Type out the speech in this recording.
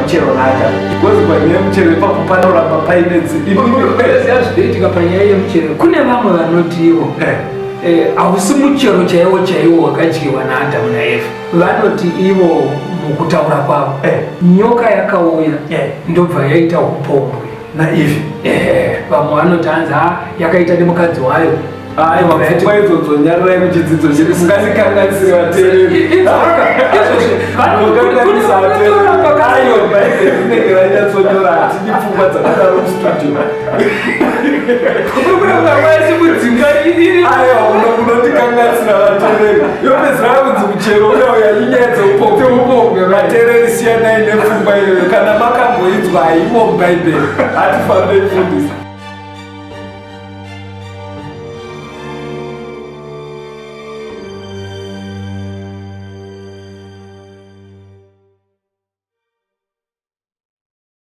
muchero naAdhamu, because panyaya yemuchero ipapo panoramba paine Ziva zvinoitika panyaya yemuchero. Kune vamwe vanoti ivo hausi muchero chaiwo chaiwo wakadyiwa naAdhamu naEvha. Vanoti ivo mukutaura kwavo, nyoka yakauya, ndobva yaita upombwe naEvha. Vamwe vanoti hanzi, "Ah, yakaita nemukadzi wayo." Aiwa, pfungwa idzodzo nyarirai muchidzidzo chedu, mungandikanganisire vateereri. Mukanganisa vateereri. Aiwa, Bhaibheri rinenge ranyatsonyora, hatidi pfungwa dzakadaro mustudio. Aiwa, unotikanganisira vateereri, yopedzera kunzi muchero uyauya inyaya dzeupombwe. Vateereri, siyanai nepfungwa iyoyo. Kana makamboinzwa, haimo muBhaibheri. Hatifambei, fundisi.